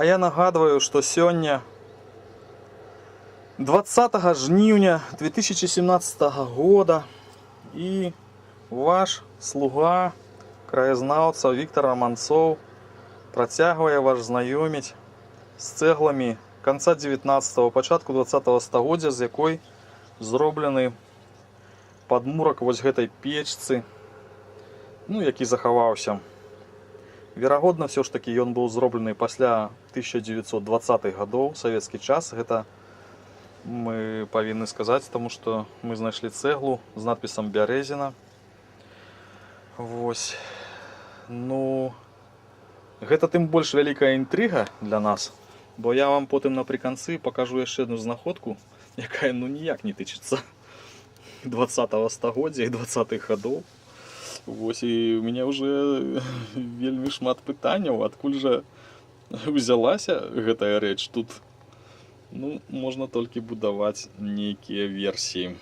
А я нагадваю, што сёння 20 жніўня 2017 года, і ваш слуга, краязнаўца Віктар Раманцоў, працягвае вас знаёміць з цэгламі канца 19-го, пачатку 20 стагоддзя, з якой зроблены падмурак вось гэтай печцы, ну, які захаваўся. Верагодна, все ж таки ён быў зроблены пасля 1920-х гадоў, савецкі час. Гэта мы павінны сказаць, таму што мы знайшлі цэглу з надпісам «Бярэзіна». Вось. Ну, гэта тым больш вялікая інтрыга для нас, бо я вам потым напрыканцы пакажу яшчэ одну знаходку, якая ну ніяк не тычыцца 20 стагоддзя і 20-х гадоў. Вось, і у мяне уже вельмі шмат пытанняў, адкуль жа ўзялася гэтая рэч тут. Ну, можна толькі будаваць нейкія версіі.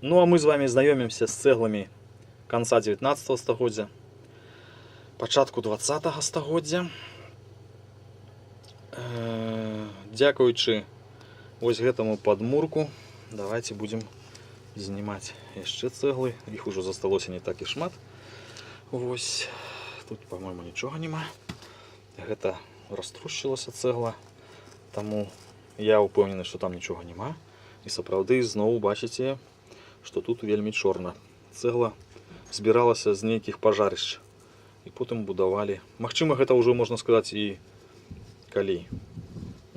Ну, а мы з вами знаёмімся з цэгламі канца 19 стагоддзя, пачатку 20 стагоддзя. Дзякуючы вось гэтаму падмурку, давайте будзем знімаць яшчэ цэглы. Іх ужо засталося не так і шмат. Вось тут, по-моему, нічога няма. Гэта раструшчылася цэгла, таму я ўпэўнены, што там нічога няма. І сапраўды, зноў бачыце, што тут вельмі чорна. Цэгла збіралася з нейкіх пажарышч і потым будавалі. Магчыма, гэта ўжо можна сказаць, і калі.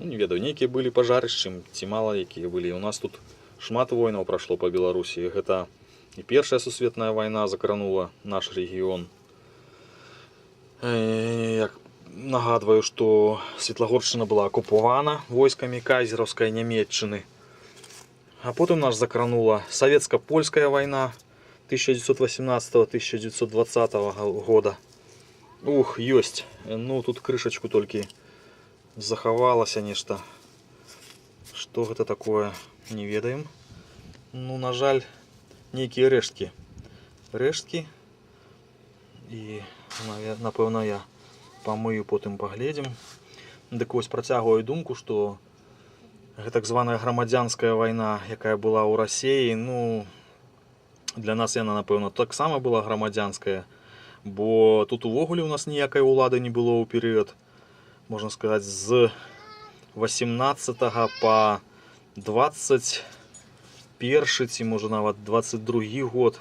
Ну, не ведаю, нейкія былі пажарышчы ці мала якія былі. У нас тут шмат войнаў прайшло па Беларусі. Гэта і Першая сусветная вайна закранула наш рэгіён. Як нагадваю, што Светлагоршчына была акупавана войскамі кайзераўскай Нямецчыны. А потым нас закранула савецка-польская вайна 1918-1920 года. Ух, ёсць. Ну, тут крышачку толькі захавалася нешта. Што гэта такое, не ведаем. Ну, на жаль, нейкія рэшткі. Рэшткі. І, напэўна, я памыю, потым паглядзім. Дык вось, працягваю думку, што так званая грамадзянская вайна, якая была ў Расеі, ну, для нас яна, напэўна, таксама была грамадзянская, бо тут увогуле у нас ніякай улады не было ў перыяд, можна сказаць, з 18 по 21 ці, можа, нават 22 год.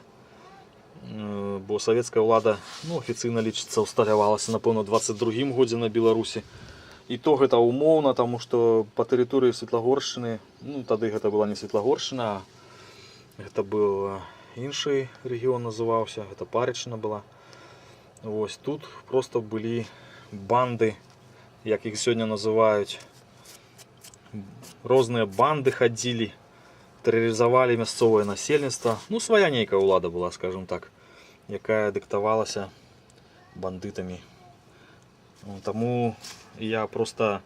Бо савецкая ўлада, ну, афіцыйна лічыцца, усталявалася, напэўна, 22 годзе на Беларусі. І то гэта умоўна, таму што па тэрыторыі Светлагоршчыны, ну, тады гэта была не Светлагоршчына, а гэта быў іншы рэгіён называўся, гэта Пареччына была. Вось тут просто былі банды, як іх сёння называюць. Розныя банды хадзілі, тэрарызавалі мясцовае насельніцтва. Ну, свая нейкая ўлада была, скажем так, якая дыктавалася бандытамі. Ну, таму я просто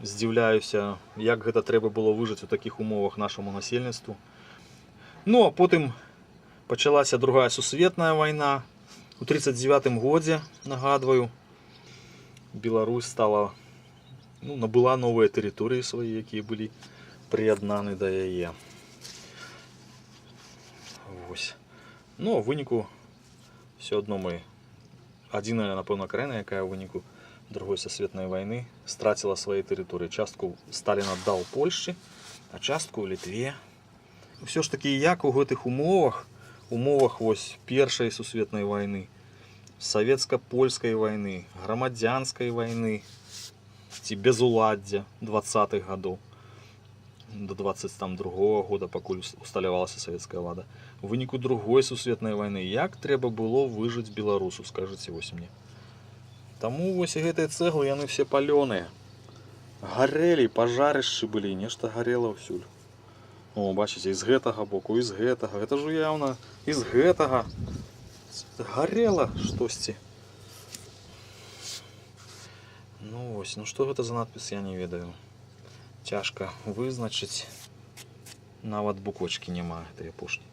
здзіўляюся, як гэта трэба было выжыць у такіх умовах нашаму насельніцтву. Ну, а потым пачалася Другая сусветная вайна. У 39 годзе, нагадваю, Беларусь стала, ну, набыла новыя тэрыторыі свае, якія былі прыяднаны да яе. Вось. Ну, а ў выніку все адно мы адзіная, напэўна, краіна, якая ў выніку Другой сусветнай вайны страціла свае тэрыторыі. Частку Сталін аддаў Польшчы, а частку Літве. Ўсё ж такі, як у гэтых умовах, умовах вось Першай сусветнай вайны, савецка-польскай вайны, грамадзянскай вайны ці безуладдзя 20-х гадоў до 22 года, пакуль усталявалася савецкая ўлада. У выніку Другой сусветнай вайны, як трэба было выжыць беларусу, скажыце вось мне? Таму вось і гэтыя цэглы, яны все палёныя. Гарэлі, пажарышчы былі, нешта гарэла ўсюль. О, бачыце, і з гэтага боку, і з гэтага. Гэта ж яўна і з гэтага. Гарэла штосьці. Ну вось, ну што гэта за надпіс, я не ведаю. Цяжка вызначыць. Нават буквачкі няма гэтай апошняй.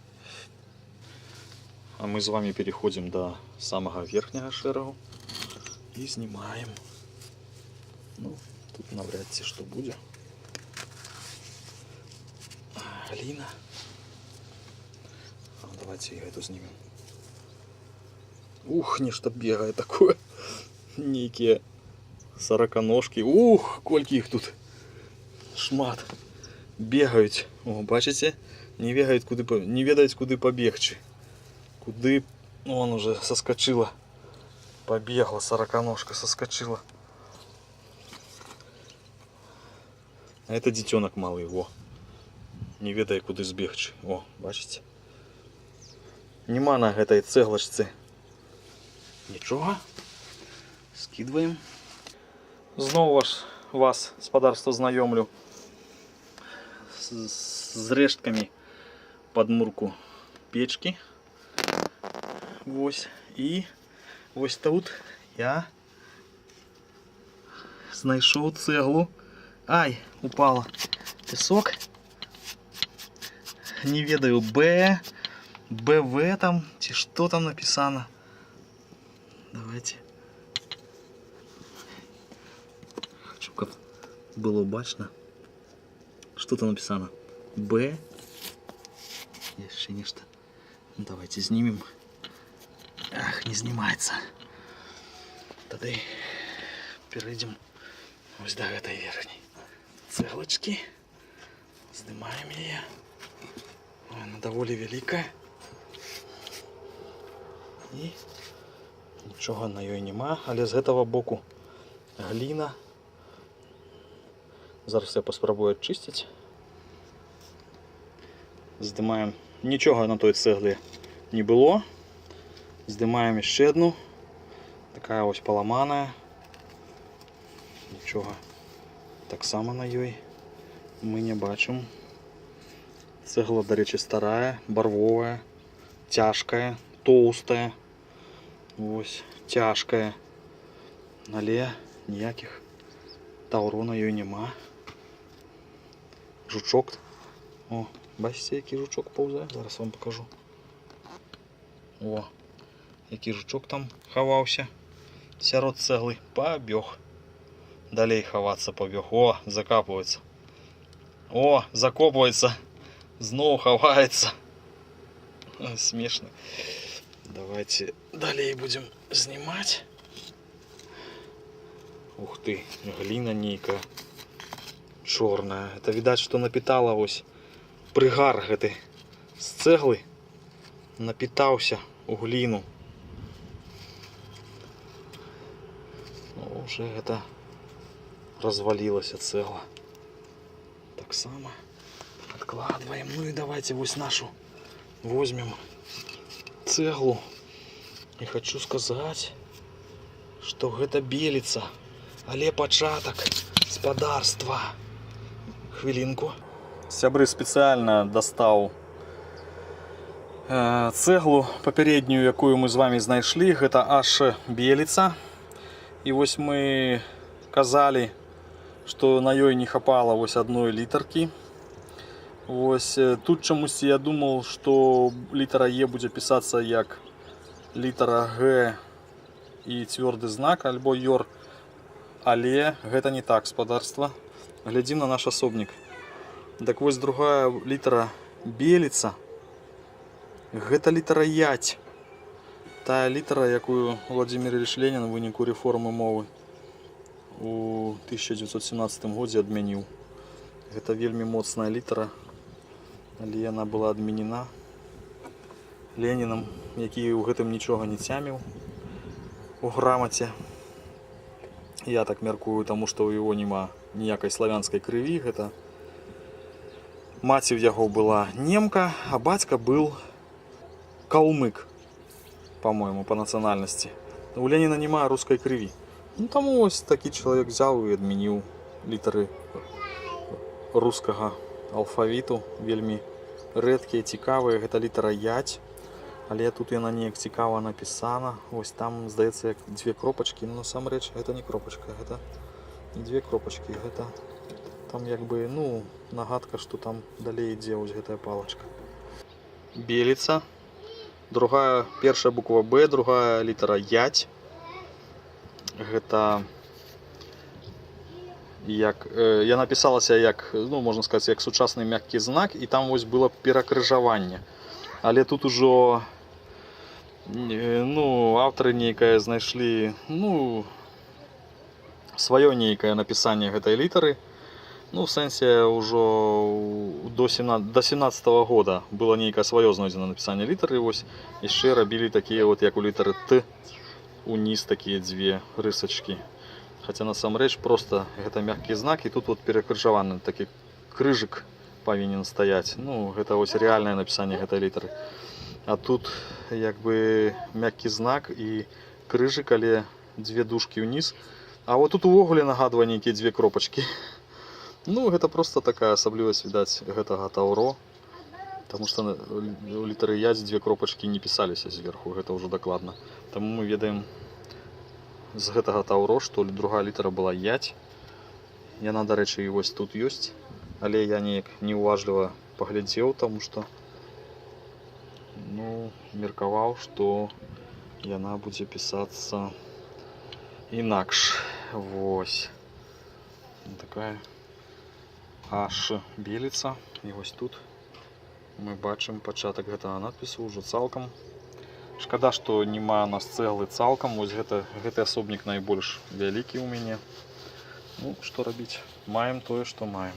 А мы з вами переходим до самага верхняга шэрагу і знімаем. Ну, тут навряд ці што будзе. Гліна. А, давайте и эту снимем. Ух, нешта бегае такое. Нейкія сороконожки. Ух, колькі іх тут. Шмат. Бегаюць. О, бачыце? Не бегаюць, куды, не ведаюць, куды пабегчы. Куды. Ну, он уже соскочила. Побегла сороконожка, соскочила. А это дзіцёнак малы, во. Не ведае, куды збегчы. О, бачыце? Нема на гэтай цэглачцы нічога. Скидываем. Зноў вас, спадарства, знаёмлю з рэшткамі падмурку печкі. Вось. І вось тут я знайшоў цэглу. Ай, упала. Песок. Не ведаю, Б, БВ там, ці што там написано. Давайте. Хочу, каб было бачна. Что там написано? Б. Яшчэ нешта. Ну, давайте знімем. Ах, не знімаецца. Тады перайдзем вось да гэтай верхняй цэглачкі. Здымаем яе. Ой, она даволі вялікая. І нічога на ёй няма, але з гэтага боку гліна. Зараз я паспрабую адчысціць. Здымаем. Нічога на той цэгле не было. Здымаем яшчэ одну. Такая вось паламаная. Нічога таксама на ёй мы не бачым. Цэгла, дарэчы, старая, барвовая, цяжкая, тоўстая. Вось, цяжкая. Але ніякіх таўро на ёй няма. Жучок. О, бачыце, які жучок паўзае? Зараз вам покажу. О, які жучок там хаваўся сярод цэглы. Пабег. Далей хавацца пабег. О, закапваецца. О, закопваецца. Зноў хаваецца. Смешно. Давайте далей будем знімаць. Ух ты, гліна нейкая чорная. Это видать, что напитала вось прыгар гэты з цэглы напітаўся у гліну. Ну, уже гэта развалілася цэгла. Таксама откладываем. Ну и давайте вось нашу возьмем цэглу. И хочу сказать, что гэта беліца, але пачатак спадарства. Хвілінку. Сябры, спецыяльна дастаў цэглу папярэднюю, якую мы з вами знайшлі, гэта аж беліца. І вось мы казалі, што на ёй не хапала вось адной літаркі. Вось тут чамусьці я думаў, што літара Е будзе пісацца як літара Г і цвёрды знак альбо ёр. Але гэта не так, спадарства. Глядзім на наш асобнік. Так вось, другая літара беліца. Гэта літара ять. Тая літара, якую Владимир Ильич Ленин у выніку рэформы мовы у 1917 годзе адмяніў. Гэта вельмі моцная літара, але яна была адменена Ленінам, які ў гэтым нічога не цяміў у грамаце. Я так мяркую, таму што ў яго няма ніякай славянскай крыві, гэта маці ў яго была немка, а бацька был калмык, по-моему, по нацыянальнасці. У Леніна няма рускай крыві. Ну, таму ось такі чалавек взяў і адмяніў літары рускага алфавіту, вельмі рэдкія, цікавыя. Гэта літара ять, але тут яна неяк цікава напісана. Вось там, здаецца, як дзве кропачкі, но насамрэч гэта не кропачка, гэта не дзве кропачкі, гэта там як бы, ну, нагадка, што там далей ідзе вось гэтая палачка. Беліца. Другая, першая буква Б, другая літара ять. Гэта Як яна пісалася як, ну, можна сказаць, як сучасны мяккі знак, і там вось было перакрыжаванне. Але тут ужо ну, аўтары нейкае знайшлі, ну, сваё нейкае напісанне гэтай літары. Ну, в сэнсе, ўжо до 17 -го года было нейкае сваё знойдзена напісанне літары, вось яшчэ рабілі такія вот, як у літары Т, уніз такія дзве рысачкі. Хаця насамрэч просто гэта мяккі знак, і тут вот перакрыжаваны такі крыжык павінен стаяць. Ну, гэта вось рэальнае напісанне гэтай літары. А тут як бы мяккі знак і крыжык, але дзве дужкі ўніз. А вот тут увогуле нагадвае нейкія дзве кропачкі. Ну, гэта просто такая асаблівасць, відаць, гэтага таўро. Таму што у літары язь дзве кропачкі не пісаліся зверху, гэта ўжо дакладна. Таму мы ведаем з гэтага таўро, што другая літара была ять. Яна, дарэчы, і вось тут ёсць, але я неяк неўважліва паглядзеў, таму што, ну, меркаваў, што яна будзе пісацца інакш. Вось. Такая аж беліца. І вось тут мы бачым пачатак гэтага надпісу ўжо цалкам. Шкада, што няма у нас цэглы цалкам. Вось гэты асобнік найбольш вялікі ў мяне. Ну, што рабіць? Маем тое, што маем.